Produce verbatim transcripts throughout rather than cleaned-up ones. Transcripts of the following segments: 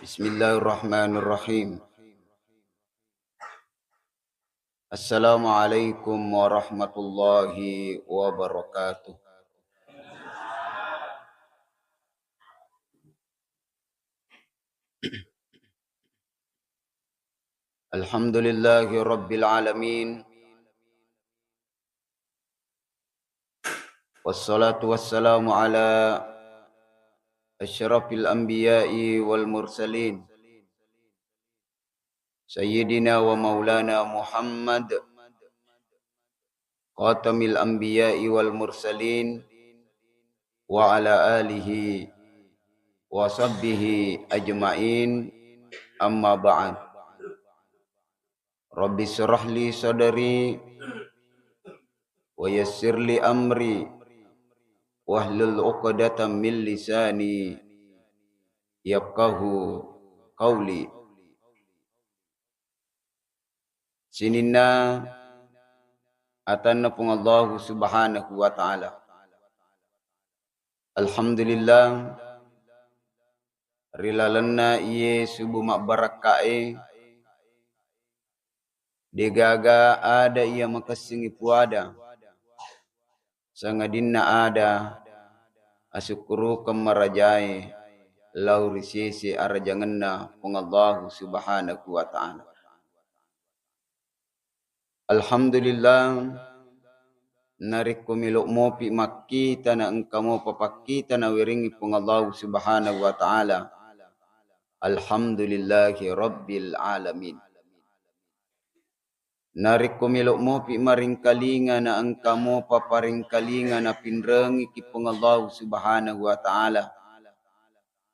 Bismillahirrahmanirrahim. Assalamualaikum warahmatullahi wabarakatuh. Alhamdulillahi rabbil alamin. Wassalatu wassalamu ala asyrafil anbiya'i wal mursalin, Sayyidina wa maulana Muhammad, khatamil anbiya'i wal mursalin, wa ala alihi wa sahbihi ajma'in, amma ba'd. Rabbi syrah li sadri wa yassir li amri wahlul uqdatam min lisani yafqahu qauli. Sininna atanna Puang Allahu Subhanahu wa Ta'ala. Alhamdulillah, ri lalenna iye subu mabbarakka'e, degaga ada iya makessingi puada, sangadinna ada asukkurukeng marajae lao ri sese arajangenna Puang Allahu Subhanahu wa Ta'ala. Alhamdulillah, narekko melo' mopi makkita na engka mopa pakkita nawerengngi Puang Allahu Subhanahu wa Ta'ala, alhamdulillahi rabbil alamin. Narekko melo' mopi maringkalinga na engka mopa paringkalinga napinrengiki Puang Allahu Subhanahu wa Ta'ala,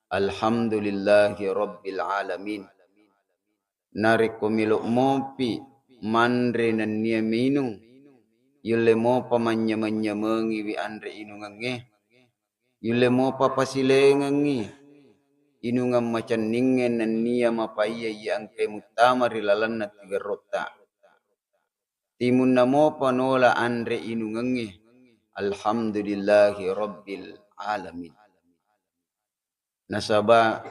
alhamdulillahi rabbil alamin. Narekko melo' mopi manre nennia minung, yulle mopa manynyameng-nyamengiwi anre inungengnge, yulle mopa pasilengengngi inungeng macenningnge nennia mapaiya iya engkae muttama ri lalenna tigerrotta. Timunna mopa nola anre inungengnge, alhamdulillahi rabbil alamin. Nasaba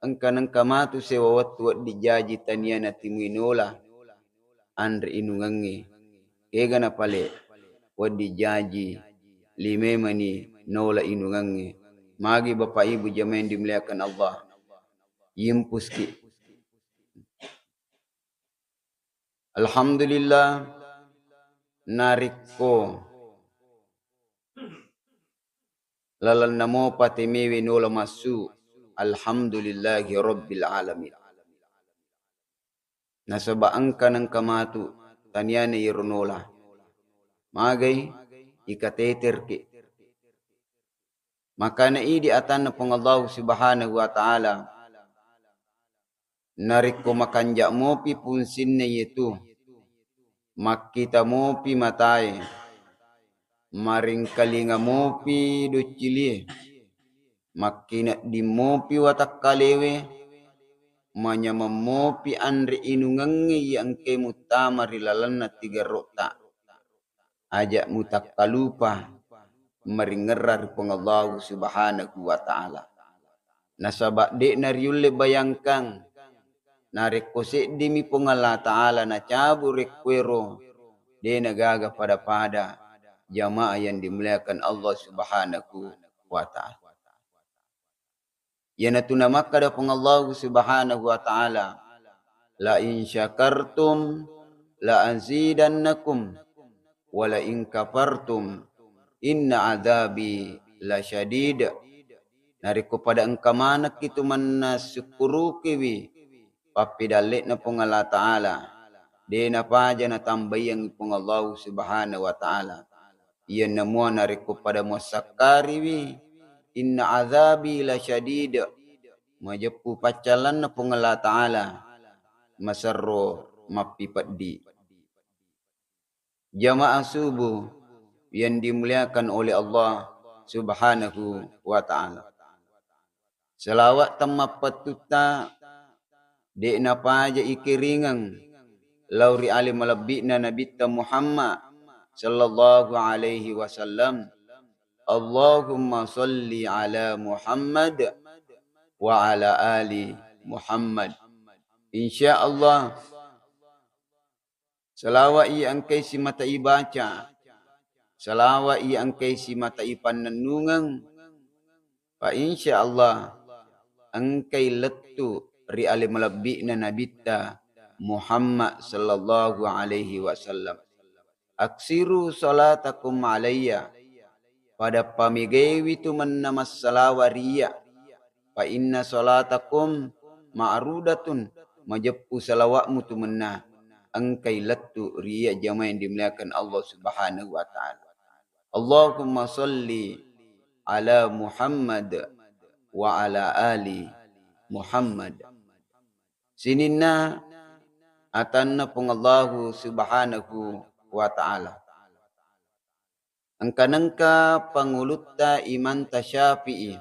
engka nengka matu sewa wettu wedding jaji tania natimui nola anre inungengnge. Kega napale wedding jaji lime mani nola inungengnge. Magi Bapak Ibu jamaah yang dimuliakan Allah, yimpuski. Alhamdulillah, narekko lalenna mopa temewe nola massu, alhamdulillahi rabbil alamin. Nasaba engka nengka matu taniana iyaro nola. Magai ikateterki. Makana idi atanna Puang Allahu Subhanahu wa Ta'ala, narekko makanja' mopi fungsinna iyetu, makkita mopi matae, maringkalinga mopi doccilie, makkinedding mopi watakkalewe, manyameng mopi anre inungengnge iya engkae muttama ri lalenna tigerrotta. Aja' mutakkalupa maringerra ri Puang Allahu Subhanahu wa Ta'ala. Nasaba' de'na riulle bayangkang, narekko seddimi Puang Allah Ta'ala nacabu' rekkuero, de'na gaga pada-pada, jamaah yang dimuliakan Allah Subhanahu wa Ta'ala. Iyanatu namakkada Puang Allahu Subhanahu wa Ta'ala, "La in syakartum la azidannakum, wa la in kafartum inna adzabi lasyadid." Narekko pada engka manekki tu mannassukkurukiwi pappedalle'na Puang Allah Ta'ala, de' napaja natambaiyangngi Puang Allahu Subhanahu wa Ta'ala. Iyanna mua narekko pada muassakkariwi, inna adzabi lasyadid, majeppu paccallanna Puang Allah Ta'ala, maserro mappipeddi. Jamaah subuh yang dimuliakan oleh Allah Subhanahu wa Ta'ala. Selawat temmapettutta de' napaja ikiringeng lao ri ale malebbi'na Nabitta Muhammad sallallahu alaihi wasallam. Allahumma salli ala Muhammad wa ala ali Muhammad. Insya Allah, salawat iya engkai simata ibaca, salawat iya engkai simata ipannennungeng, fa insya Allah engkai lettu ri ale malebbi'na Nabitta Muhammad sallallahu alaihi wasallam. Aksiru salatakum alayya, pada pamegaiwi tu menna massalawa ri iyya, fa inna salatakum ma'rudatun, majeppu salawa'mu tu menna engkai lettu ri iyya, jamaah yang dimuliakan Allah Subhanahu wa Ta'ala. Allahumma salli ala Muhammad wa ala ali Muhammad. Sininna atanna Puang Allahu Subhanahu wa Ta'ala. Engka-nengka pangulutta Imanta Syafi'i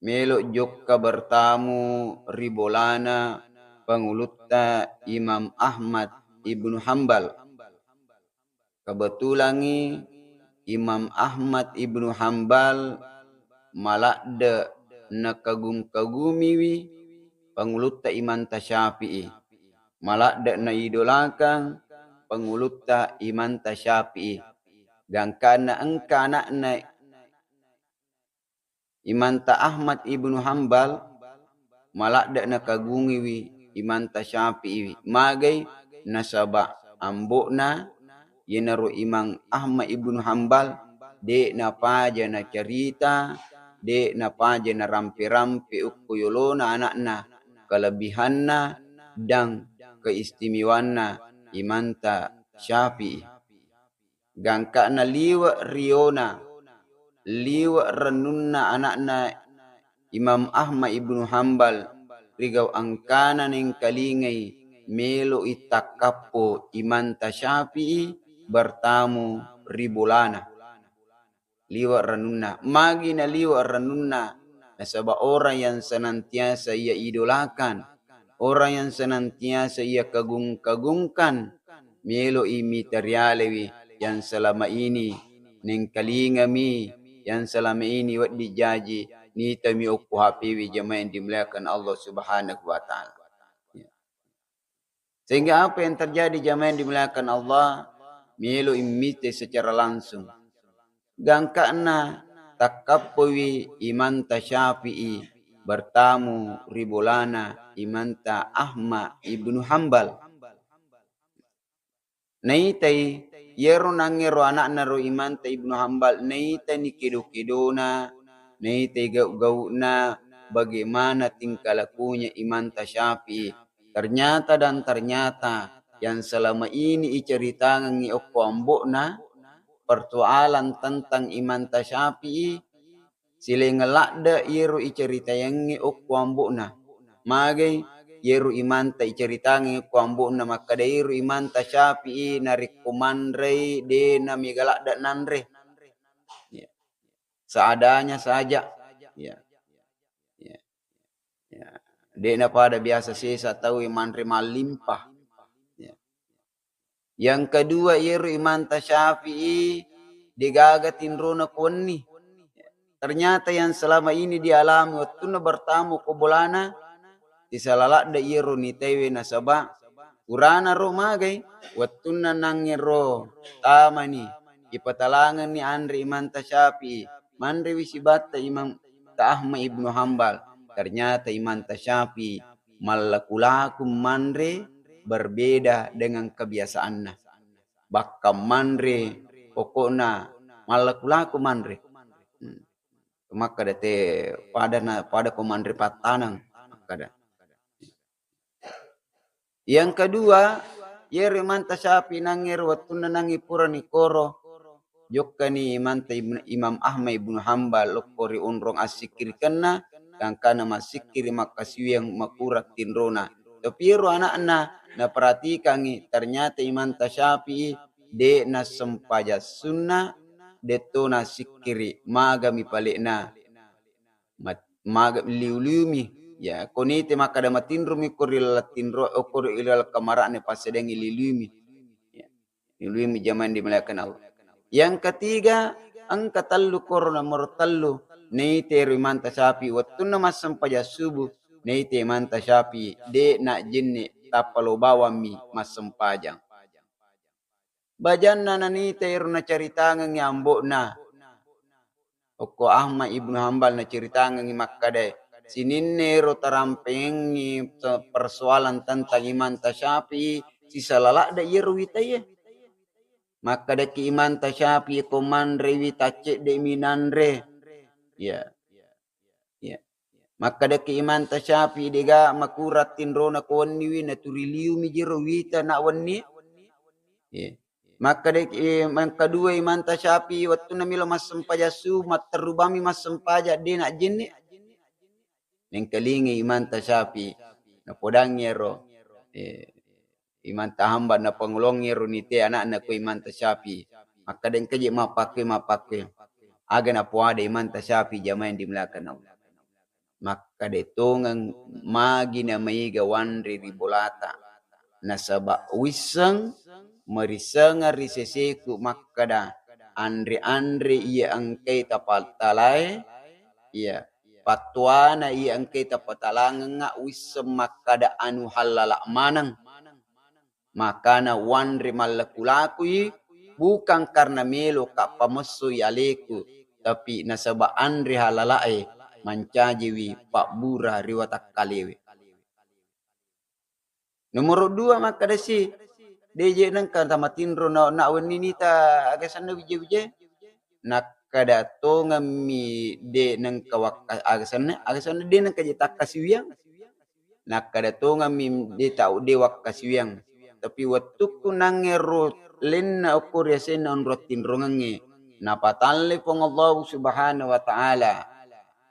melo jokka bertamu ri bolana pangulutta Imam Ahmad Ibnu Hambal. Kebetulangngi Imam Ahmad Ibnu Hambal maladde nakagung-kagumiwi pangulutta Imanta Syafi'i. Maladde naidolakang pangulutta Imanta Syafi'i. Gangkanna engka ana'na Imanta Ahmad Ibnu Hambal, maladde nakagungiwi Imanta Syafi'i. Magai? Nasaba ambo'na, iyanaro Imam Ahmad Ibnu Hambal, de napaja nacarita, de napaja narampe-rampe okko yolona ana'na, kelebihanna dan keistimewanna Imanta Syafi'i. Gangka'na liwe' riona, liwe' rennunna ana'na Imam Ahmad Ibnu Hambal, rigau engkana nengkalingai melo'i takkappo Imanta Syafi'i bertamu ri bolana. Liwe' rennunna. Magi naliwe' rennunna? Nasaba orang yang senantiasa ia idolakan, orang yang senantiasa ia kagung-kagungkan, melo'i mita rialewi yang selama ini nengkalingami, yang selama ini wedding jaji nitami okko H P-wi, jamaah yang dimuliakan Allah Subhanahu wa Ta'ala. Ya. Sehingga apa yang terjadi, jamaah yang dimuliakan Allah, melo'i mita secara langsung. Gangka'na takkappowi Imanta Syafi'i bertamu ri bolana Imanta Ahmad Ibnu Hambal. Naitai, iyaro nangngero ana'na ro Imanta Ibnu Hambal, naitani kedo-kedona, naitai gau-gauna, bagaimana tingkah lakunya Imanta Syafi'i. Ternyata dan ternyata yang selama ini iceritangengngi okko ambo'na, persoalan tentang Imanta Syafi'i, silengeng ladde iyaro iceritayangngi okko ambo'na. Magai? Iyaro Imanta iceritangengngi okko ambo'na, makkeda iyaro Imanta Syafi'i narekko manrei de namega ladde nanre. Ya. Seadanya saja. Ya. Ya. Ya. De napada biasa sesa tau manre mallimpah. Ya. Yang kedua, iyaro Imanta Syafi'i degaga tinrona ko wenni. Ternyata yang selama ini dialami wettunna bertamu ko bolana, tisala ladde iyaro nitaiwe, nasaba purana ro magai, wettunna nangngero tamani, ipatalangenni anre Imanta Syafi'i, manrewi sibatta Imam Ta Ahmad Ibnu Hambal. Ternyata Imanta Syafi'i mallaku-laku manre berbeda dengan kebiasaanna. Bakka manre, pokokna mallaku-laku manre. Hmm. Makkeda te pada na, pada ko manre pattaneng, makkeda. Yang kedua, iyaro Imanta Syafi'i nangngero wettunna nangngi purani koro, jokkani Imanta Ibnu, Imam Ahmad Ibnu Hambal lokko ri onrong assikkirikenna, gangkana massikkiri makkasiwiang makurang tinrona. Tapi iyaro ana'na naperhatikangngi, ternyata Imanta Syafi'i de nassempajang sunna, detto nassikkiri, magami pale'na. Mat-, maga liu-liumi. Ya, konite makkeda matinromi ko ri laleng tinro, okko ri laleng kamara'ne passedangi liu-liumi. Ya. Liu-liumi, jamaah yang dimuliakan Allah. Yang ketiga, engka tellu koro nomor tellu. Naita ero Imanta Syafi'i wettunna massempajang subuh, naita Imanta Syafi'i de' najjenne' tappa lo bawammi massempajang. Bajanna nanita ero nacaritangengngi ambo'na, okko Ahmad ibnu Hambal, nacaritangengngi makkedae, sininna ero tarampengengngi te-, persoalan tentang Imanta Syafi'i, sisala ladde' iyero witae. Makkedaki Imanta Syafi'i, ko manrewi taccedde'mi nanre. Iya. Iya. Makkedaki Imanta Syafi'i, dega makurang tinrona ko wenniwi, naturi liumi jero wita na wenni. Iya. Makkedaki, eh, mangkadua Imanta Syafi'i, wettunna melo massempajang subuh, matterru bammi massempajang, de' najjenne'. Mengkalingai Imanta Syafi'i, napodangngi ero, eh, Imanta Hambal, napangolongngi ero nite ana'na ko Imanta Syafi'i. Makkeda, engka je' mappakkue, mappakkue. Aga napoada Imanta Syafi'i, jamaah yang dimuliakan Allah. Makkeda tongeng, magi na maega wanre ri bolata. Nasaba wisseng, merisengeng ri seseku makkeda, anre-anre iya engkai tapattalae, iya, pattuana iya engkai tapattalangengnga, wisseng makkeda anu hallala maneng. Makana wanre mallaku-lakui, bukan karena meloka pamessoi aleku, tapi nasaba anre halalae mancajiwi pabbura ri watakkalewe. Nomoro dua makkedasi, de' je' nengka tamatinro na, na wenni nita aga senna wije-wije. Nakkeda tongemmi de' nengka wakka-, aga senna, aga senna de' nengka je' takkasiwiang. Nakkeda tongemmi de' tau de' wakkasiwiang. Tapi wettukku nangngero lenna okko riasenna onrong tinrongengnge, napatalle Puang Allahu Subhanahu wa Ta'ala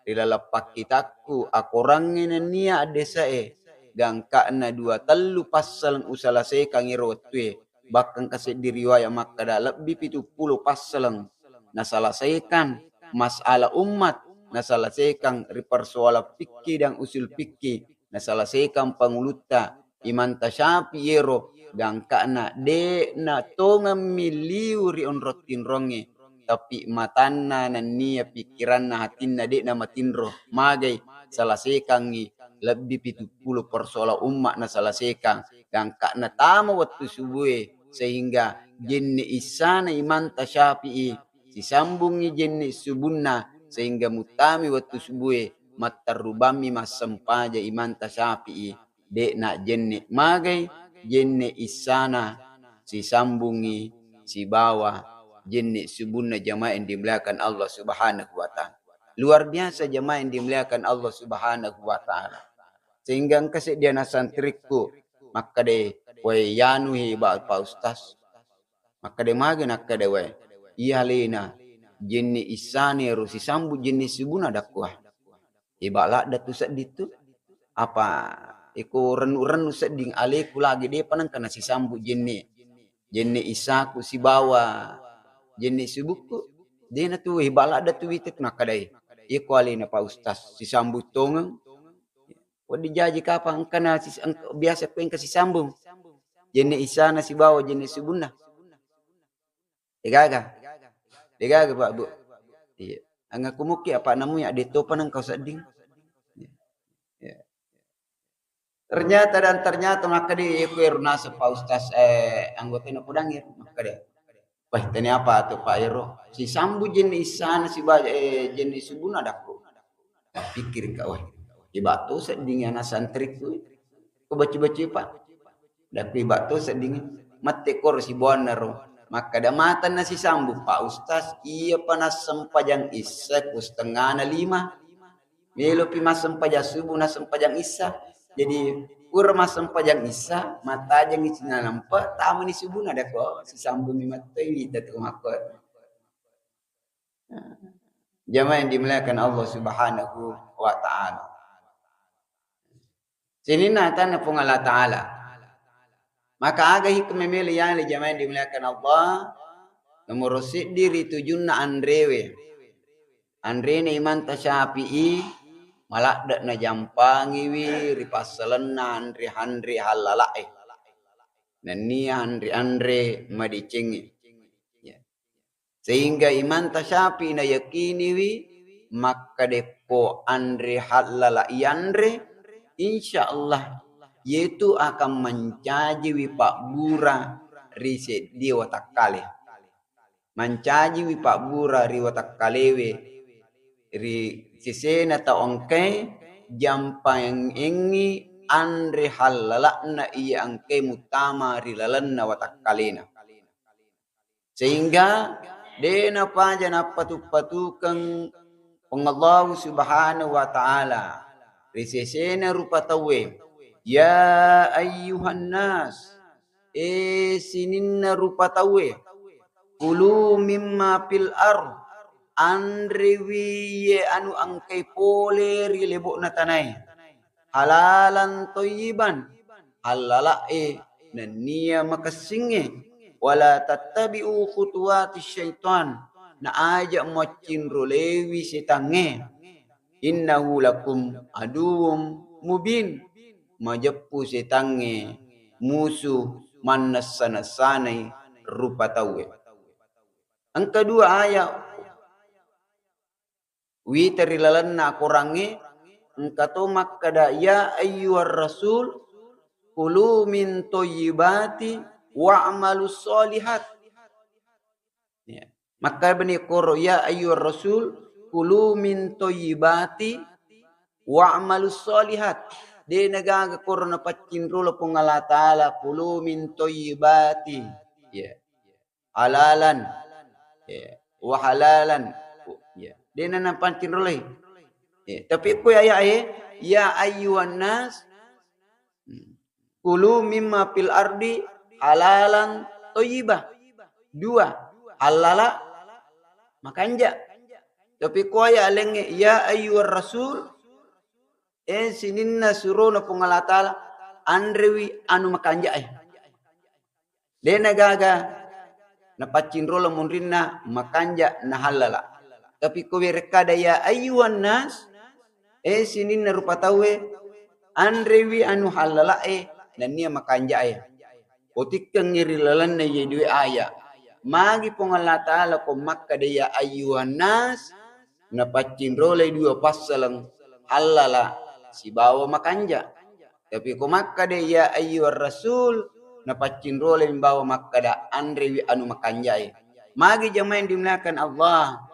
ri laleng pakkitakku, akorangnge nennia addese'e, gangka'na dua tellu passaleng usalasekang ero wettue, bahkan engka seddi riwaya makkeda lebbi pitu pulo passaleng nasalasekang masalah ummat, nasalasekang ri persoalan fikih dan usul fikih, nasalasekang pangulutta. Imanta Syafi'i ero gangka'na de' natongemmi liu ri onrong tinrongnge, tapi matanna nennia pikkiranna, hatinna de' namatinro. Magai? Salasekangngi lebbi pitu pulo persoalan umma nasalasekang. Gangka'na tama wettu subue, sehingga jenne' issana Imanta Syafi'i sisambungngi jenne' subunna, sehingga muttami wettu subue matterru bammi massempajang Imanta Syafi'i, de' najjenne'. Magai? Jenne' issana sisambungngi sibawa jenne' subunna, jamaah yang dimuliakan Allah Subhanahu wa Ta'ala. Luar biasa, jamaah yang dimuliakan Allah Subhanahu wa Ta'ala. Sehingga engka seddi ana' santrikku makkeda, "Wae, iyanu heba, Pak Ustaz." Makkeda, "Magi?" Nakkeda, "Wae, iya alena jenne' issana ero sisambung jenne' subunna," dakkua. Heba ladde' tu sedding tu. Apa iko rennu-rennu sedding aleku lagi de'pa nengka nasisambung jenne', jenne' issaku sibawa jenne' subukku. De' natu heba ladde' tu witeku, nakkedai, "Iko alena Pak Ustaz, sisambung tongeng." Wedding jaji kapang engkana sis-, engka, biasa ko engka sisambung jenne' issana sibawa jenne' subunna. Degaga? Degaga, Pak, Bu? Iya. Angaku mukki apa namu ya de' topa nengka sedding. Iya. Iya. Ternyata dan ternyata makkeda, "Iya, ku ero naseng Pak Ustaz, eh, anggota napodangngi," makkeda. "Wah, tania apa tu, Pak, ero? Sisambung jenne' issana siba-, eh, jenne' subunna," dakku. Pikirka, "Wah, heba to sedding ana' santrikku. Ko bacu-bacu, Pak." Dakku, "Heba to sedding." Mette koro sibawanna ro. Makkeda, "Matanna sisambung, Pak Ustaz, iyapa nassempajang issa ku setengana lima. Melopi massempajang subuh, nassempajang issa. Jadi, pura massempajang issa, mattajengngi cinana lempe, tamani subuhna." Dakku, "Oh, sisambungmi mattoi wita tu makko." Jamaah yang dimuliakan Allah Subhanahu wa Ta'ala. Sininna atanna Puang Allah Ta'ala. Maka aga hikmah melo yale, jamaah yang dimuliakan Allah. Nomoro seddi ri tujunna anrewe. Anrena Imanta Syafi'i maladde' najampangiwi ri passalenna anre-anre hallala'e. Nennia anre-anre madecengnge. Ya. Sehingga Imanta Syafi'i nayakiniwi makkadekko anre hallala yanre, insya Allah yetu akan mancajiwi pabbura ri seddie watakkale. Mancajiwi pabbura ri watakkalewe, ri sesena tau engkae, jampangengngi anre hallala'na iya engkae muttama ri lalenna watakkalena. Sehingga de napaja nappatu-patukeng Puang Allahu Subhanahu wa Ta'ala ri sesena rupa tauwe, "Ya ayyuhan nas, e sininna rupa tauwe, kulu mimma fil ard, anrewi ye anu engkai pole ri lebo'na tanae, halalan thayyiban, hallala'e nennia makessingnge, wala tattabi'u khutuwati syaitan, na aja muaccinrolewi setangnge, innahu lakum aduwwum mubin, majeppu setangnge musu mannessa-nessanai rupa tauwe." Engka dua aya wita ri lalenna Akorangnge, engka to makkada, "Ya ayyuhar rasul, kulu min thayyibati wa'malus shalihat." Ya. Makkada bani koro, "Ya ayyuhar rasul, kulu min thayyibati wa'malus shalihat." De nagaga koro napaccinrolo Puang Allah Ta'ala, "Kulu min thayyibati." Ya. Halalan. Ya. Wa halalan. Ya. Dena napaccinroloi. Ya. Tapi ko aya e, "Ya ayyuhan nas, hmm, kulu mimma fil ardi halalan thayyibah." Dua, halala makanja. Tapi ko aya alengnge, "Ya ayyuhar rasul, e sininna surona Puang Allah Ta'ala, anrewi anu makanja e." Dena gaga napaccinrolo munrinna makanja na hallala. Tapi ko werekkada, "Ya ayyuhan nas, e sininna rupa tauwe, anrewi anu hallala e nennia makanja e." Otikkengngi ri lalenna iye due aya. Magi Puang Allah Ta'ala ko makkada, "Ya ayyuhan nas," napaccinrolai dua passaleng, hallala sibawa makanja. Tapi ko makkada, "Ya ayyuhar rasul," napaccinrolai bawa makkada, "Anrewi anu makanjae." Magi jamaah yang dimuliakan Allah,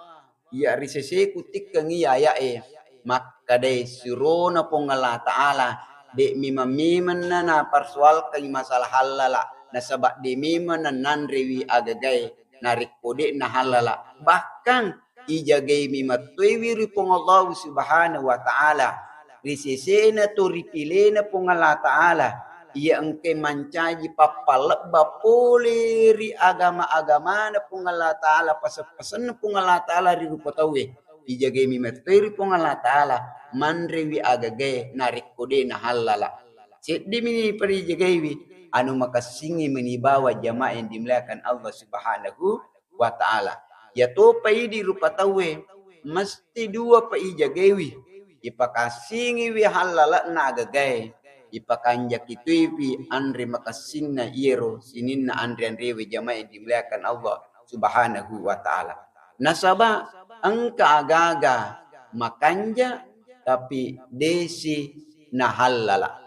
iya ri seseku tikkeng iya aya'e, makkadai surona Puang Allah Ta'ala, de memang-memanna napersoalkan masalah hallala, nasaba de memang nanrewi agagae narekko de nahallala. Bahkan ijagaimi mattoiwi ri Puang Allahu Subhanahu wa Ta'ala, ri sesena to ripilena Puang Allah Ta'ala, iya engkae mancaji pappalebba pole ri agama-agamana Puang Allah Ta'ala, pase-, pasenna Puang Allah Ta'ala ri rupa tauwe, ijagaimi mattoi ri Puang Allah Ta'ala, manrewi agagae narekko de nahallala. Seddimi ni parijagaiwi, anu makessingngi meni bawa jamaah yang dimuliakan Allah Subhanahu wa Ta'ala. Yatopa idi rupa tauwe, mesti dua pa ijagaiwi, ipakassingiwi hallala'na agagae, ipakanjaki tuipi anre makessinna iyero sininna anre-anrewe jamaah yang dimuliakan Allah Subhanahu wa Ta'ala. Nasaba engka agaga makanja tapi desi nahallala.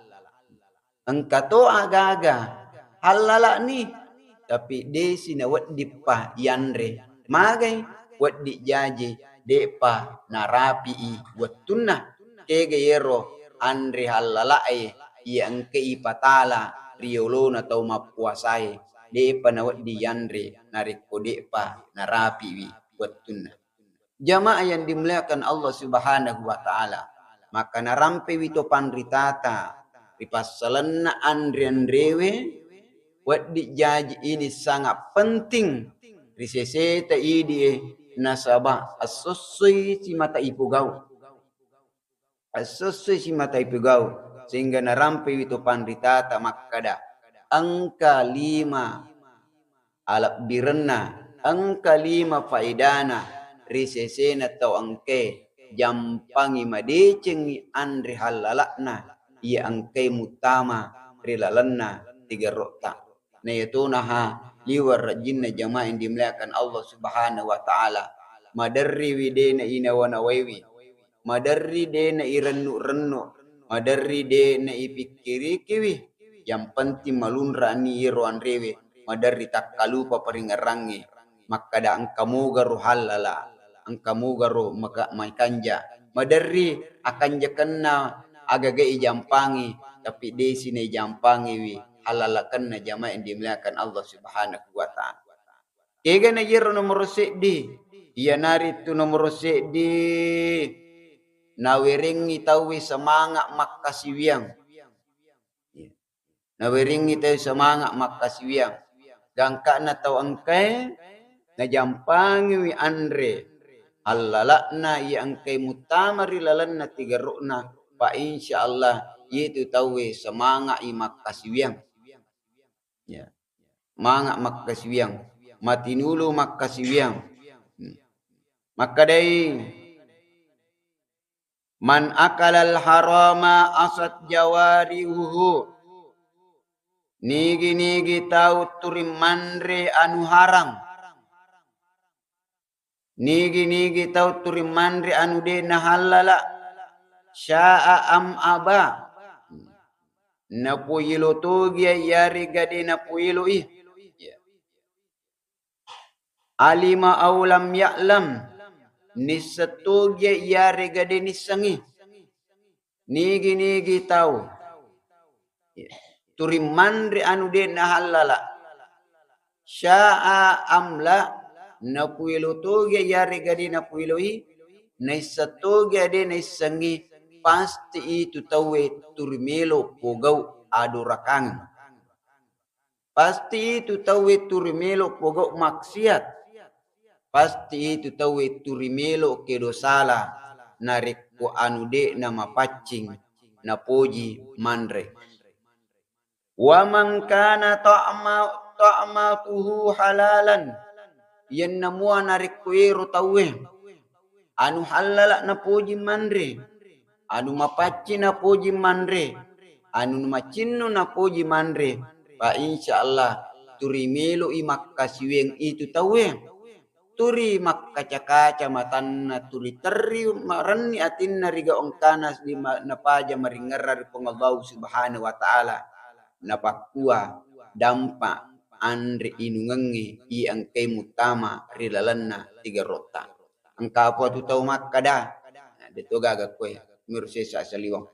Engka to agaga hallala'ni, tapi desi naweddippa yanre. Magai? Wedding jaji de'pa narapi'i wettunna. Kega yero anre hallala'e iya engkai ipatala ri yolona tau mappuasae, de'pa nawedding yanre narekko de'pa narapiwi wettunna. Jamaah yang dimuliakan Allah Subhanahu wa Ta'ala, maka narampewi to panritata ri passalenna anre-anrewe, wedding jaji ini sangat penting ri seseta idi e, nasaba essossoi simata ipogau. Essossoi simata ipogau, sehingga narampewi to panritata makkada, engka lima alebbirenna, engka lima faedana ri sesena tau engkae, jampangi madecengngi anre hallala'na iya engkae muttama ri lalenna tigerro'ta. Na iyatonaha liwa' rajinna jamaah yang dimuliakan Allah Subhanahu wa Ta'ala, maderriwi de' nainawa-nawaiwi, maderri de' nairennu-rennu, maderri de' naipikkirikiwi, yang penting malunra'ni iyaro anrewe, maderri takkalupa paringerrangnge, makkada engka mogaro hallala, engka mogaro maka-, maikanja, maderri akanjakenna agaga ijampangi, tapi de'si naijampangiwi hallalakenna, jamaah yang dimuliakan Allah Subhanahu wa Ta'ala. Kegana iyaro nomoro seddi, iyanaritu nomoro seddi, nawerengngi tauwe semangat makkasiwiang. Nawerengngi tauwe semangat makkasiwiang. Gangka'na tau engkae najampangiwi anre allala'na iya engkae muttama ri lalenna tigero'na, pa insya Allah iyatu tauwe semangat i makkasiwiang. Ya. Manga makkasiwiang, matinulu makkasiwiang. Hmm. Makkadai, "Man akalal harama asat jawarihuhu." Nigi-nigi tau turi manre anu harang. Nigi-nigi tau turi manre anu de' nahallala, sya'a am aba. Napoilo togi iyarega de' napoiloi. Alima aw lam ya'lam. Nisseng togi iyarega de' nissengngi. Nigi-nigi tau turi manre anu de' nahallala, sya'a am la, napuelo togi iyarega de' napueloi, naisseng togi de' naissengngi, pasti itu tauwe turi melo pogau adorakang. Pasti itu tauwe turi melo pogau maksiat. Pasti itu tauwe turi melo kedo sala narekko anu de' namapaccing napoji manre. Wa man kana ta'ma-, ta'matuhu halalan. Yenna mua narekko ero tauwe anu hallala napoji manre, anu mapaccing napoji manre, anu macinnu napoji manre, pa insya Allah turi meloi makkasiwiang itu tauwe. Turi makkaca-kaca matanna, turi terri marenni atinna ri gau engkana di ma-, napaja maringerra ri Puang Allahu Subhanahu wa Ta'ala. Napakkua dampa anre inungengnge i engkai muttama ri lalenna tigerotta. Engka apa tu tau makkada, nah, de to gaga koe, miro sesa saliweng.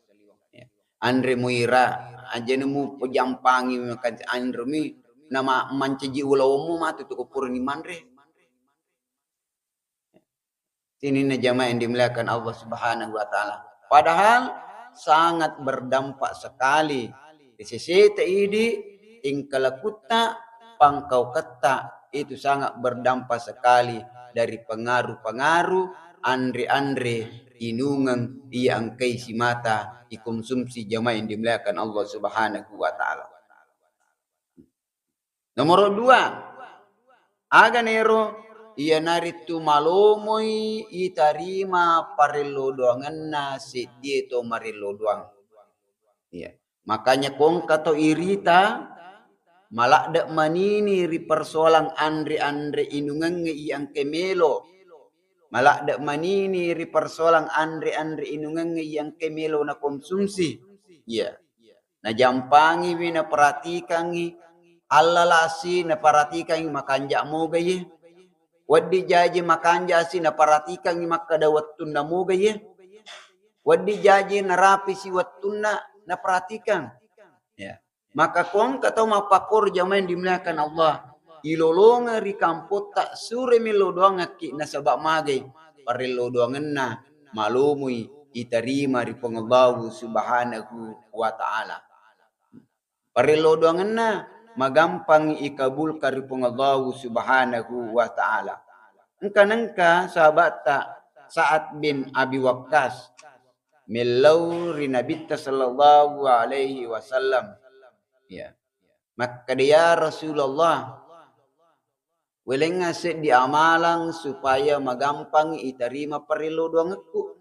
Ya. Anre muira, ajana mu pejampangi makan anre mi, nama mancaji ulawmu matu tu ko purani manre. Sininna jamaah yang dimuliakan Allah Subhanahu wa Ta'ala. Padahal sangat berdampak sekali. Ri seseta idi, tingkah lakutta, pangkauketta, itu sangat berdampak sekali dari pengaruh-pengaruh anre-anre inungeng iya engkai simata ikonsumsi jamaah yang dimuliakan Allah Subhanahu wa Ta'ala. Nomoro dua, aga nero? Iyanaritu malomoi itarima parello doangenna seddie to marello doang. Iya. Makanya ko engka to irita, maladde manini ri persoalan anre-anre inungengnge iya engke melo. Maladde manini ri persoalan anre-anre inungengnge iya engke melo nakonsumsi. Iya. Najampangiwi, naperatikangngi, allalasi naperatikangngi, makanja moga iye. Wedding jaji makanjasi naperatikangngi makkeda wettunna moga iye. Wedding jaji narapisi wettunna naperatikan. Ya. Maka ko engka tau mappakkoro jamaah yang dimuliakan Allah, ilolongeng ri kampotta sure mello doangekki nasaba magai parello doangenna malomoi itarima ri Puang Allahu Subhanahu wa Ta'ala. Parello doangenna magampangi ikabulkan ri Puang Allahu Subhanahu wa Ta'ala. Engka nengka sahabatta Sa'ad bin Abi Waqqas mellau ri Nabitta sallallahu alaihi wasallam. Ya. Makkeda, "Ya Rasulullah, welengnga seddi amalang supaya magampangi itarima parello doangekku."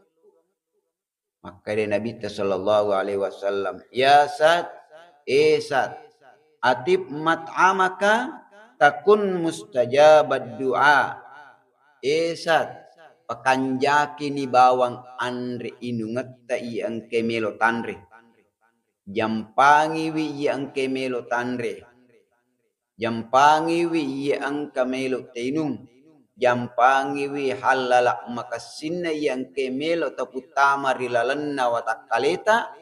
Makkeda Nabitta sallallahu alaihi wasallam, "Ya Sa'd, eh Sa'd, atib mat'amaka takun mustajabad du'a." Eh Sa'd, pakanjakini bawang anre inungetta iya engkae melo tanre. Jampangiwi iya engkae melo tanre. Jampangiwi iya engka melo tainung. Jampangiwi hallala makessinna iya engkae melo taputtama ri lalenna watakkaleta,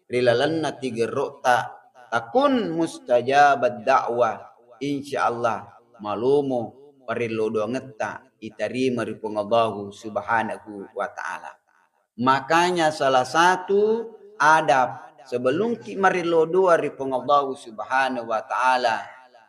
ri lalenna tigerro'ta. Takun mustajabad da'wah. Insya Allah malomo parello doangetta itarima ri Puang Allahu Subhanahu wa Ta'ala. Makanya salah satu adab sebelumki marello doa ri Puang Allahu Subhanahu wa Ta'ala,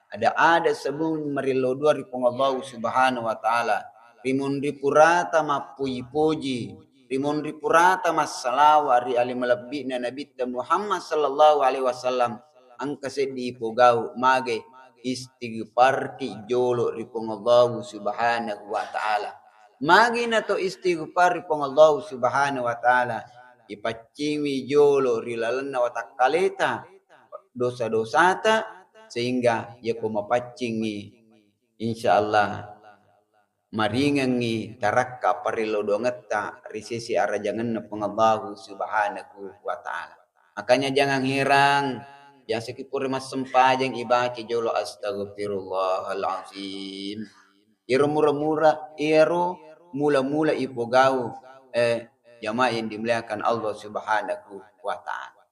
ada adab sebelum marello doa ri Puang Allahu Subhanahu wa Ta'ala, rimunri purata mappuji-puji, rimunri purata massalawa ri ale malebbi'na Nabitta Muhammad sallallahu alaihi wasallam, engka seddi ipogau, mage istighfarki jolo ri Puang Allahu Subhanahu wa Ta'ala. Magi nato istighfar ri Puang Allahu Subhanahu wa Ta'ala, ipaccingiwi jolo ri lalenna watakkaleta dosa-dosata, sehingga yako mapaccingi, insya Allah maringengngi tarakka parello doangetta ri sese arajangenna Puang Allahu Subhanahu wa Ta'ala. Makanya jangan heran, biasaki pura massempajang ibaca jolo astaghfirullahalazim. Iyaro mura-mura, iyaro mula-mula ipogau, eh, jamaah yang dimuliakan Allah Subhanahu wa Ta'ala.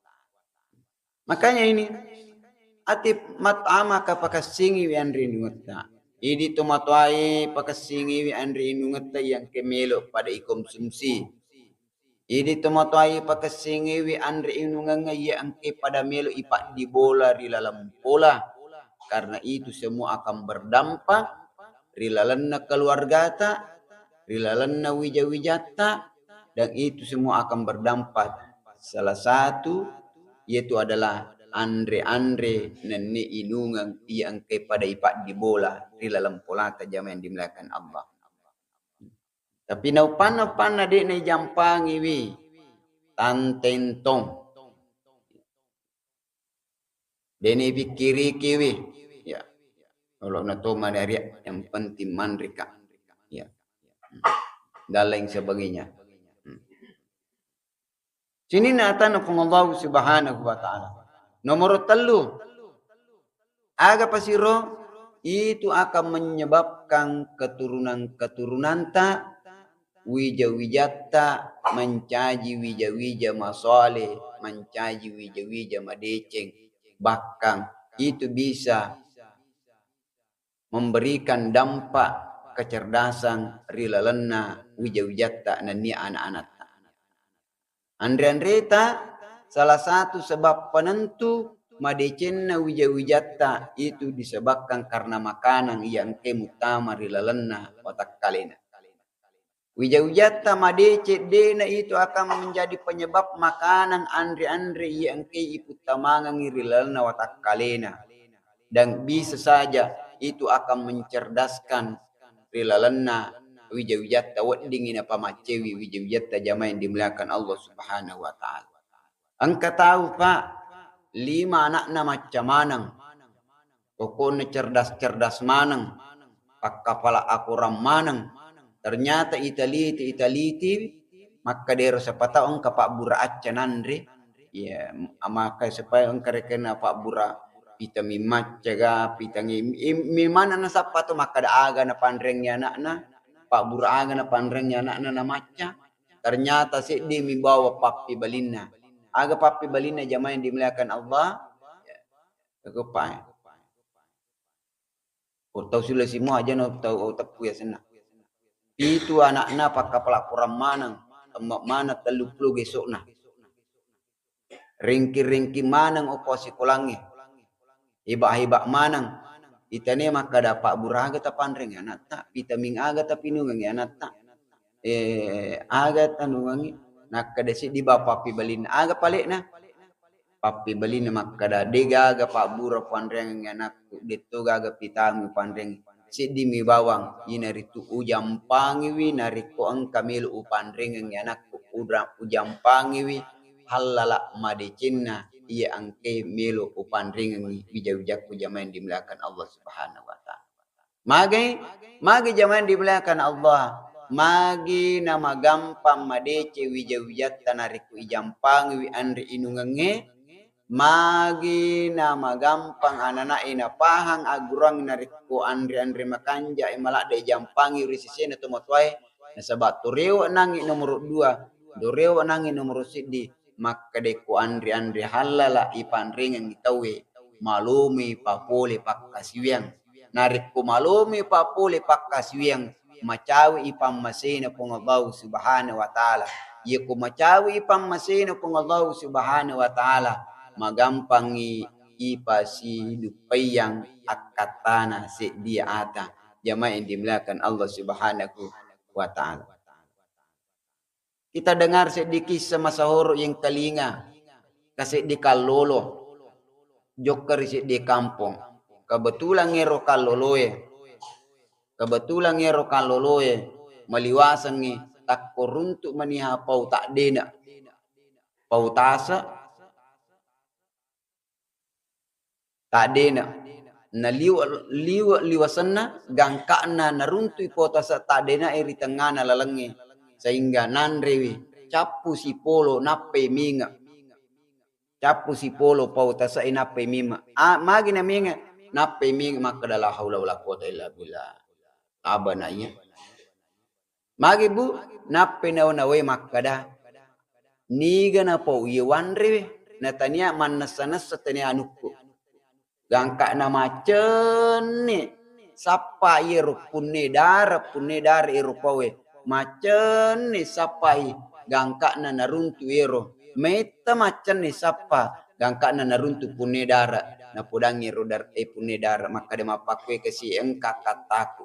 Makanya ini, ati mat'amaka pakessingiwi anre inungetta. Idi tomatoae pakessingiwi anre inungetta iya engke melo pada ikonsumsi. Idi tomatoae pakessingiwi anre inungengnge iya engke pada melo ipaddibola ri laleng pola. Karena itu semua akan berdampak ri lalenna keluargata, ri lalenna wija-wijatta, dan itu semua akan berdampak. Salah satu yaitu adalah anre-anre nenni inungeng iya engke pada ipaddibola ri laleng polata jamaah yang dimuliakan Allah. Tapi naupanna-upanna de'na ijampangiwi, tanteng tong. De'na ipikkirikiwi. Ya. Olona to manariak, yang penting manrika. Ya. Dan lain sebagainya. Hmm. Sininna atanna Puang Allahu Subhanahu wa Ta'ala. Nomor tellu, aga pasiro itu akan menyebabkan keturunan-keturunanta, wija-wijatta mancaji wija-wija masoleh, mancaji wija-wija madeceng. Bahkan itu bisa memberikan dampak kecerdasan ri lalenna wija-wijatta nennia anak-anatta. Anre-anreta salah satu sebab penentu madecenna wija-wijatta itu disebabkan karena makanan iya engke muttama ri lalenna watakkalena. Wija-wijatta madeceng de'na itu akan menjadi penyebab makanan anre-anre iya engke iputtamangeng ri lalenna watakkalena. Dan bisa saja itu akan mencerdaskan ri lalenna wija-wijatta, weddingngi napamaccewi wija-wijatta jamaah yang dimuliakan Allah Subhanahu wa Ta'ala. Engka tau, Pak, lima anakna macca maneng. Pokokna cerdas-cerdas maneng, pakkapala akorang maneng. Ternyata italiti, italiti, makkadero siapa tau engka pabbura acca nanre. Iya, maka supaya engka rekena pabbura vitamin macca ga, vitamin, i-, memang nasappa to makkada aga napanrengngi anakna, pabbura aga napanrengngi anakna namacca. Ternyata seddi mi bawa pappibalinna. Aga pappibalinna jamaah yang dimuliakan Allah? Ya. Kekepae. Ko tau Sulawesi mua aja no tau teppu ya senna. Pitu anakna pakkapala akorang maneng, temma maneng telluppulo geso'na. Ringki-ringki maneng okko sikolangnge. Heba-heba maneng. Itane makkada pabbura aga tapanrengngi anatta, vitamin aga tapinungengngi anatta. Eh, aga tanungengngi, nakkada seddi bapa pappibalinna. Aga palekna? Pappibalinna makkada, de gaga pabbura panrengngi anakku, detto gaga vitamin panrengngi. Seddimi bawang, inaritu ujampangiwi narekko engka melo upanrengengngi anakku, udra-, ujampangiwi hallala madecenna iya engke melo upanrengengngi wija-wijakku jamaah yang dimuliakan Allah Subhanahu wa Ta'ala. Magai, magai jamaah yang dimuliakan Allah. Magi namagampang madeceng wija-wijatta narekko ijampangiwi anre inungengnge, magi namagampang anana'e napahang agguruang narekko anre-anre makanja'e maladde ijampangi ri sesena tomatoae, nasaba torewe nangngi nomoro dua, torewe nangngi nomoro siddi, makkeda ko anre-anre hallala ipanrengengngi tauwe, malomi papole pakkasiwiang. Narekko malomi papole pakkasiwiang, macawe'i pammasena Puang Allahu Subhanahu wa Ta'ala. Iyako macawe'i pammasena Puang Allahu Subhanahu wa Ta'ala, magampangngi ipasiduppaiang akkattana seddi ata. Jamaah yang dimuliakan Allah Subhanahu wa Ta'ala. Kita dengar seddi kissa masahoro yengkalinga, ka seddi kallolo jokka ri seddi kampong. Kebetulan ero kalloloe, kebetulan ero kalloloe maliwasengngi takko runtu maniha pau taddena, pau tase, taddena. Naliwe-, liwe-, liwasenna gangka'na naruntui pau tase taddenae ri tengngana lalengnge, sehingga nanrewi cappu sipolo nappai minge. Cappu sipolo pau tase'e nappai minge. A, magi na minge? Nappai minge makkeda, "La haula wala quwata illa billah." Abana iya. Magi, Bu? Nappai nawa-nawai makkeda, "Niga napau iye wanrewe, natania mannessa-nessa tania anukku." Gangka'na macenni sappa iyero punne dara, punne dara ero paue. Macenni sappai gangka'na naruntu ero. Metta macenni sappa gangka'na naruntu punne dara. Napodangi ero dar-, eh, punne dara. Makkeda, "Mappakkue kasi engka kattaku."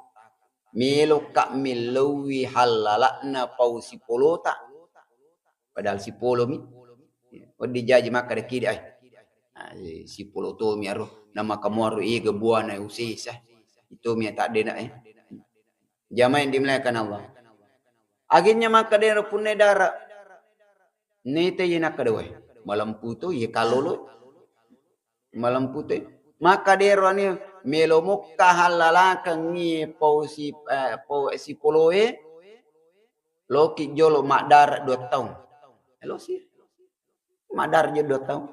Meloka millowi hallala'na pau sipolota. Padahal sipolomi. Wedding jaji makkeda kidi, ai. Ah, eh, sipolo tomi aro. Namaka muaro ega buana usesa. Itomi taddena, eh. Jamaah yang dimuliakan Allah. Akhirnya makkeda ero punne dara. Nete ye nakkeda, "Weh, malempu to ye kalolo." Malempu to. Makkeda ero ani melo mokka hallalakengngi pau si, eh, pau sipoloe. Loki jolo maddara dua taung. Elosi. Maddara jolo dua taung.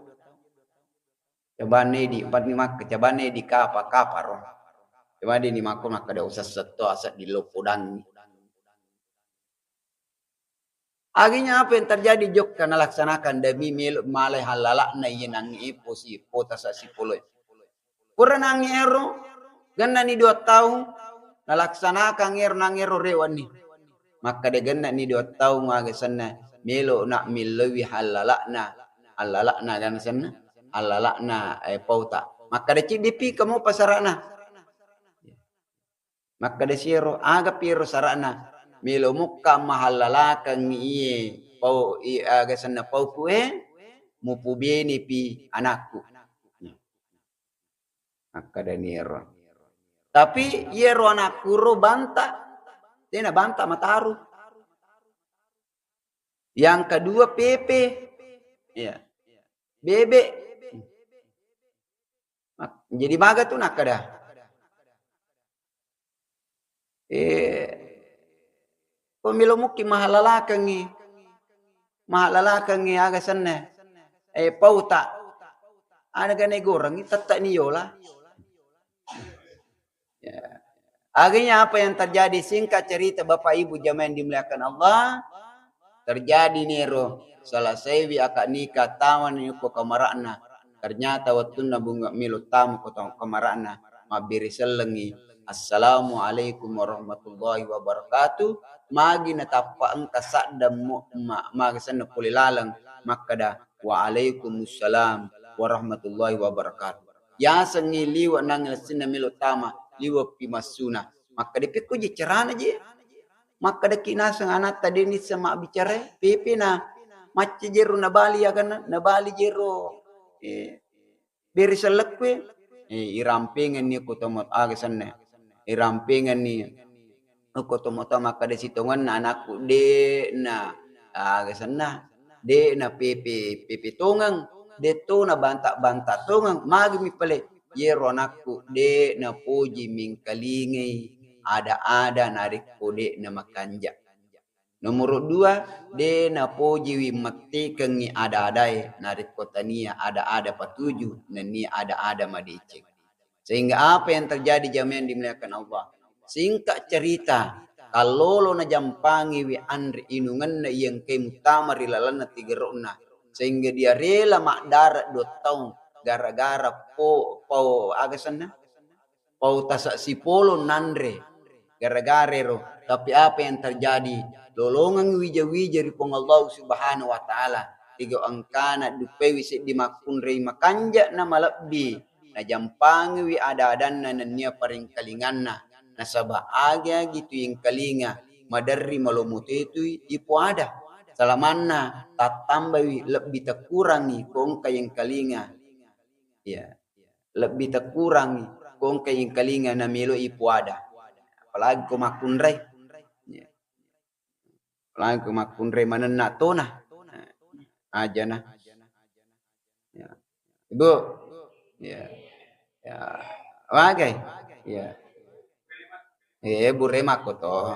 Coba nedi, empat ni makka, coba nedi kapa, kapa ro. Coba deni makko makkeda usessetto aseddi lo podangi. Akhirnya apa yang terjadi? Jokka nalaksanakan demi melo malai hallala'na iye nangnge posi, pota sasipoloe. Pura nangnge ero, gennani dua taung, nalaksanakan ero nangnge ero rewanni. Makkeda gennani dua taung aga senna, melo nak millowi hallala'na, hallala'na aga senna, hallala'na, eh, pauta. Makkeda ciddi pi kamu pasarana. Makkeda siero, aga piero sara'na? Melo mokka mahallalakengngi iye pau, i, aga senna pauku e, mupubene pi anakku. Makkeda niero. Tapi iyero anakku ro banta, tena banta mataru. Yang kedua pepe. Iya. Bebek. Mak-, jadi maga tu nakkeda. Eh, ko melo mukki mahallalakengngi, mahallalakengngi aga senna, eh, pauta. Ana gane gorengngi tette ni yola. Ya. Akhirnya apa yang terjadi? Singkat cerita, Bapak Ibu jamaah yang dimuliakan Allah, terjadi nero, selesaiwi akad nikah, tamani ko kamara'na. Ternyata wettunna bunga melo tama ko tama kamara'na, mabbere sellengngi, "Assalamualaikum warahmatullahi wabarakatuh." Magi natappa engka sadda mo-, ma-, maga senna pole laleng, makkeda, "Waalaikumussalam warahmatullahi wabarakatuh." Yasengngi liwe' nangnge lessinna melo tama, liwe' pi massuna. Makkeda, "Pekko je carana je?" Makkedaki naseng anatta, "De' nisseng mabbicara, pepe na macca jero nabali aganna, nabali jero, eh, bere sellekkue." Eh, irampengenni ko tomo aga senna. Irampengenni ko tomatoa makkeda sitongenna anakku, "De'na aga senna, de'na pepe-pepe tongeng, de'to na banta-banta tongeng, magi mi pale." Yero anakku de'na poji mengkalingai ada-ada narekko de'na makanja. Nomoro dua, de' napojiwi mettekengngi ada-adae narekko tania ada-ada patuju nennia ada-ada madeceng. Sehingga apa yang terjadi, jamaah yang dimuliakan Allah? Singkat cerita, kallolo najampangiwi anre inungenna iya engkae muttama ri lalenna tigero'na, sehingga dia rela maddara dua taung gara-gara po-, pau aga senna? Pau tasa sipolo nanre gara-gara ero. Tapi apa yang terjadi? Lolongengngi wija-wija ri Puang Allah Subhanahu wa Ta'ala. Tiga engkana duppaiwi seddi makkunrai makanja na malebbi. Najampangiwi ada-adanna nennia paringkalinganna. Nasaba agi-agi tu yengkalinga maderri malomo tetui ipoada. Salamanna tattambaiwi lebbi tekurangi ko engka yengkalinga. Iya. Lebbi tekurangi ko engka yengkalinga namelo ipoada. Apalagi ko makkunrai. Iya. Langsung makkunrai manenna tona. Ajana. Ya. Ibu. Ya. Ya. Wagai. Ya. Eh, burema ko to.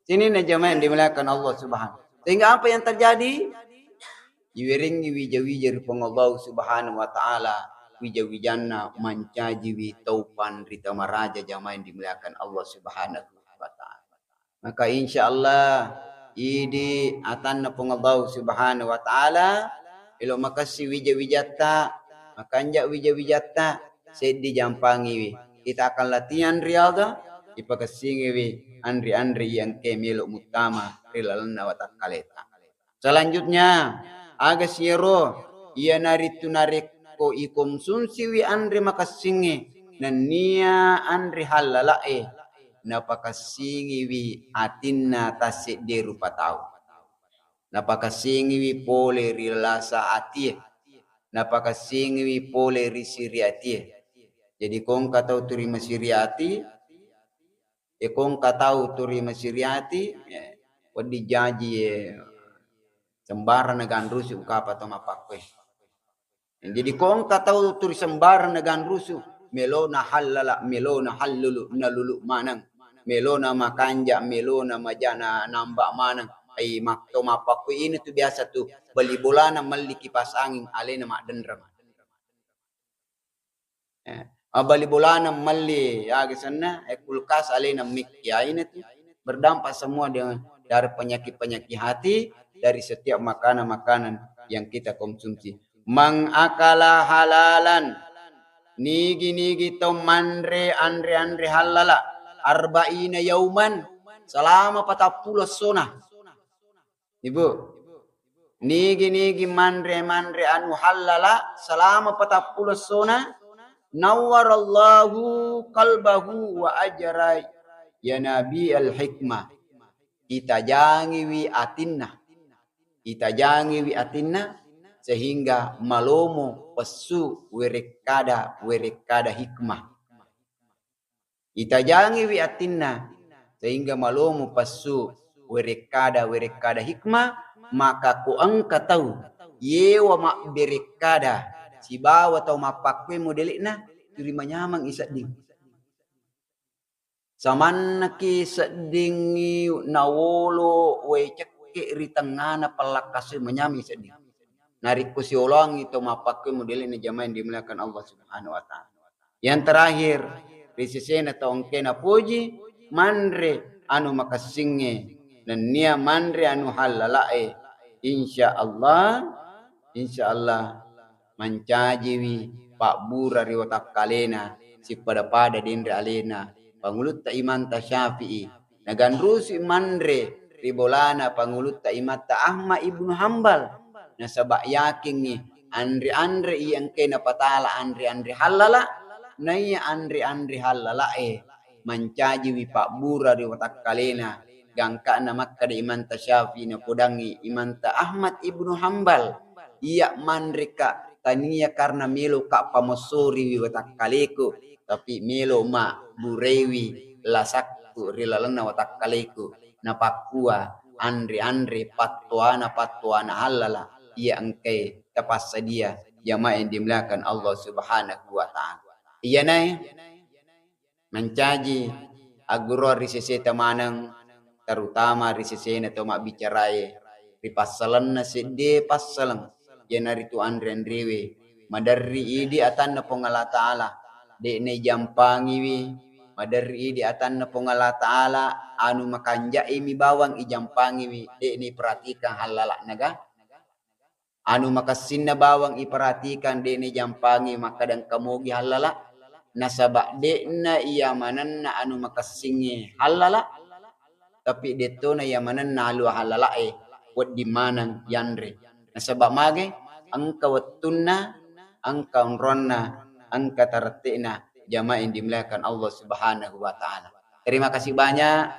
Sini na jamaah yang dimuliakan Allah Subhanahu. Sehingga apa yang terjadi? Iweringi wija-wija ri Puang Allah Subhanahu wa Ta'ala, wija-wijanna mancajiwi tau panrita maraja, jamaah yang dimuliakan Allah Subhanahu wa Ta'ala. Maka insya Allah idi atanna Puang Allah Subhanahu wa Ta'ala, elo makessing wija-wijatta, makanja wija-wijatta, seddi jampangiwi. Kita akan latihan riyadhah, ipakessingiwi anri-anri yang ke melo muttama ri lalenna watakkaleta. Selanjutnya, aga siero, iyanaritu narekko ikonsumsiwi anre makessingnge nennia anre hallala'e, napakessingiwi atinna tassedde rupa tau. Napakessingiwi pole ri lasa atie. Napakessingiwi pole ri siri atie. Jadi kongka tau turi masiri ati, e kongka tau turi masiri ati, e, wedding jaji, e, sembarang naganrusu kapa to mappakkue. Jadi kongka tau turi sembarang naganrusu, melona hallala, melona hallulu, nalulu maneng, melona makanja, melona majana namba maneng. Ai mak-, to mappakkue ini tu biasa tu bali bolana melli kipas angin alena maddenreng. Eh, abali bolana melli, ya, gesenna, eh, kulkas alena mik, ya, ini tuh berdampak semua dengan dari penyakit-penyakit hati, dari setiap makanan-makanan yang kita konsumsi. Mangakala halalan, nigi-nigi tau manre anre-anre hallala, arba'ina yauman, selama patappulo essona. Ibu, nigi-nigi manre-manre anu hallala selama patappulo essona, nawwarallahu qalbahu wa ajra yanabi'al hikmah. Itajangiwi atinna. Itajangiwi atinna sehingga malomo pessu werekkada-werekkada hikmah. Itajangiwi atinna, sehingga malomo passu werekkada-werekkada hikmah, maka ko engka tau yewa mabberekkada sibawa tau mappakkue modele'na, turi manyameng isedding. Samannaki seddingngi nawolo wae cekke ri tengngana pallakkasue, manyameng isedding. Narekko sioloangngi to mappakkue modele'na, jamaah yang dimuliakan Allah Subhanahu wa Ta'ala. Yang terakhir, ri sesena tau engkae napoji, manre anu makessingnge, nennia manre anu hallala'e, insya Allah, insya Allah mancajiwi pabbura ri watakkalena sippada-pada denre alena Pangulutta Imanta Syafi'i. Naganrusu'i manre ri bolana Pangulutta Imanta Ahmad ibnu Hambal, nasaba yakingngi anre-anre iya engkae napatala anre-anre hallala, naiya anre-anre hallala'e mancajiwi pabbura ri watakkalena. Gangka'na makkeda Imanta Syafi'i, napodangngi Imanta Ahmad ibnu Hambal, iya manreka tania karena meloka pamossoriwi watakkaleku, tapi melo ma bureiwi lasakku ri lalenna watakkaleku, napakkua anre-anre pattuana-pattuana hallala iya engkae tapassadia, jamaah yang dimuliakan Allah Subhanahu wa Ta'ala. Iyanae mancaji Agguruang ri seseta maneng, terutama ri sesena to mabbicarae, ri passalenna seddie passaleng, iyanaritu anre-anrewe, maderri idi atanna Puang Allah Ta'ala, de'na ijampangiwi, maderri idi atanna Puang Allah Ta'ala, anu makanjaimi bawang ijampangiwi, de'na iperhatikan hallala'naga. Anu makessinna bawang iperhatikan, de'na ijampangi makkada engka mogi hallala, nasaba de'na iya manenna anu makessingnge hallala, tapi de'tona iya manenna alua hallala'e wedding maneng yanre. Nasaba mage, engka wettunna, engka onronna, engka tarette'na, jamaah yang dimuliakan Allah Subhanahu wa Ta'ala. Terima kasih banyak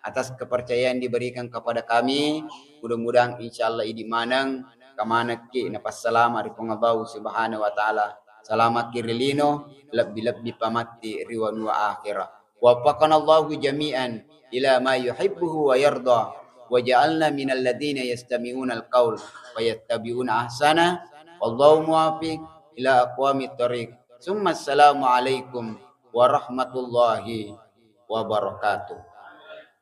atas kepercayaan diberikan kepada kami. Mudah-mudahan insyaallah idi maneng, kamanekki napassalama ri Puang Allah Subhanahu wa Ta'ala. Salamakki ri lino, lebbi-lebbi pamatti ri wanua akhira. Waffaqanallahu jami'an ila ma yuhibbuhu wa yarda, wa ja'alna minal ladzina yastami'unal qaul fayattabi'una ahsana. Wallahu muwaffiq ila aqwamit thariq. Summa assalamu alaikum warahmatullahi wabarakatuh.